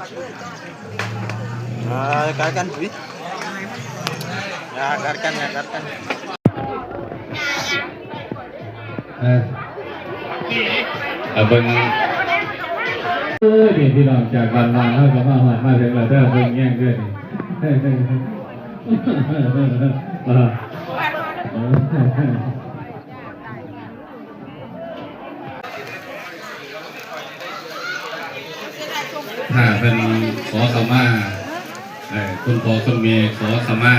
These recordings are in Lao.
ອ່າ ກັດກັນ ອຸ້ຍ ຢ່າກັດກັນ ຢ່າກັດກັນ. ເອີ ເອົາເບິ່ງ ເອີ ນີ້ພີ່ນ້ອງຈາກບ້ານໆ ເຮົາກໍມາຮອດມາເຖິງແລ້ວເດີ ເບິ່ງແຍງເດີນີ້ ອ່າ ຖ້າເພິ່ນຂໍເຂົ້າມາ ເອີ ຄຸນພໍ່ຄຸນແມ່ຂໍເຂົ້າມາ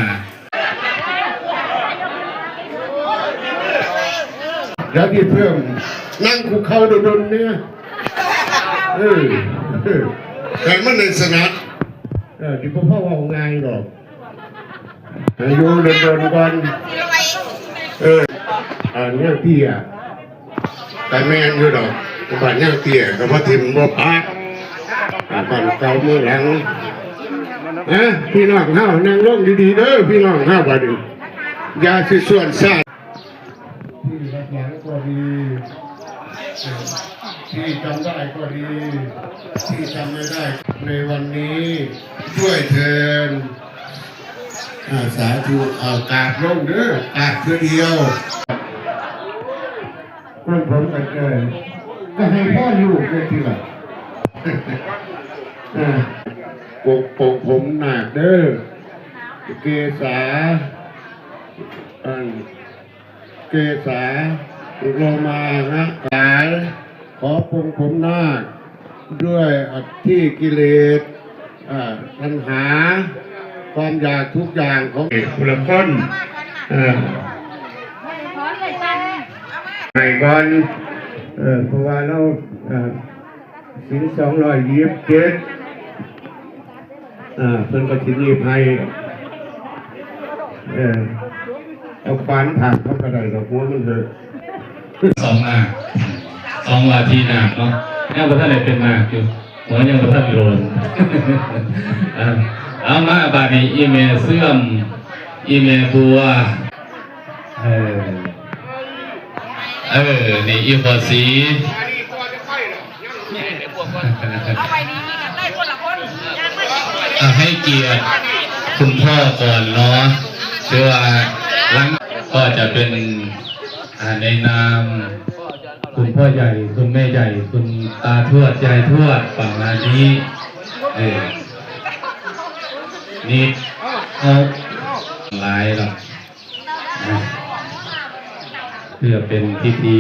ແລ້ວທີ່ເພີ່ມ ນັ່ງຄຸກເຂົ່າດົນໆ ເນີ ເອີ ເອີ ໃຫ້ມັນໄດ້ສະໜັດ ເອີ ທີ່ບໍ່ພໍເວົ້າງ່າຍດອກ. ໃຫ້ຢູ່ດົນໆ ກ່ອນ ເອີ ອ່າ ຍັງເຕ້ຍ ກະແມ່ນຢູ່ດອກ ບ້ານຍັງເຕ້ຍ ກະບໍ່ຖິ້ມບໍ່ປະ ບ້ານເກົ່າເມືອງຫຼັງ ເອີ ພີ່ນ້ອງເຮົາ ນັ່ງລົງດີໆ ເດີ ພີ່ນ້ອງເຮົາ ບາດນີ້ ຢ່າຊິຊວນຊາ ທີ່ຮັບຫຼັງກໍດີ ທີ່ຈຳໄດ້ກໍດີ ທີ່ຈຳໄມ່ໄດ້ ໃນວັນນີ້ດ້ວຍເທີນ ອາ ສາທຸ ເອົາກາບລົງເດີ ກາບເທື່ອດຽວ ຄົນຜົມກັນເອີຍ ກໍໃຫ້ພອນລູກເດີທີລະ ອາ ປົກ ປົກຜົມນາກເດີ ເກສາ ອັນ ເກສາໂລມາຫະກາຍ ຂໍປົງຜົມນາກດ້ວຍອະທິກິເລດ ເອີ ຕັນຫາ ຄວາມຢາກທຸກຢ່າງຂອງຜູ້ລະຄົນ ເອີ ໃຫ້ກ່ອນ ເອີ ເພາະວ່າລາວ ເອີ ສິນສອງຮ້ອຍຊາວເຈັດ ເອີ ເພິ່ນກໍຊິໜີບໃຫ້ ເອີ ເອົາຂວານຖາກເຂົາກໍໄດ້ດອກ ຫົວມັນເຖາະ ສອງໜ້າ ສອງວ່າທີ່ໜ້າເນາະ ຍັງບໍ່ທັນໄດ້ເປັນໜ້າຢູ່ ຫົວຍັງບໍ່ທັນໂລນ ເອົາ ເອົາມາບາດນີ້ ອີ່ແມ່ເຊື່ອມ ອີ່ແມ່ບົວ ເອີ ເອີ ນີ້ອີ່ພໍ່ສີ ເອົາໄວ້ນີ້ມີກັນໄດ້ຄົນລະຄົນ ອ່າ ໃຫ້ກຽດຄຸນພໍ່ກ່ອນເນາະ ຄືວ່າຫຼັງກໍຈະເປັນ ອ່າ ໃນນາມຄຸນພໍ່ໃຫຍ່ ຄຸນແມ່ໃຫຍ່ ຄຸນຕາທວດ ຍາຍທວດ ປະມານນີ້ ເອີ ນີ້ເອົາຫຼາຍດອກ ເພື່ອເປັນພິທີ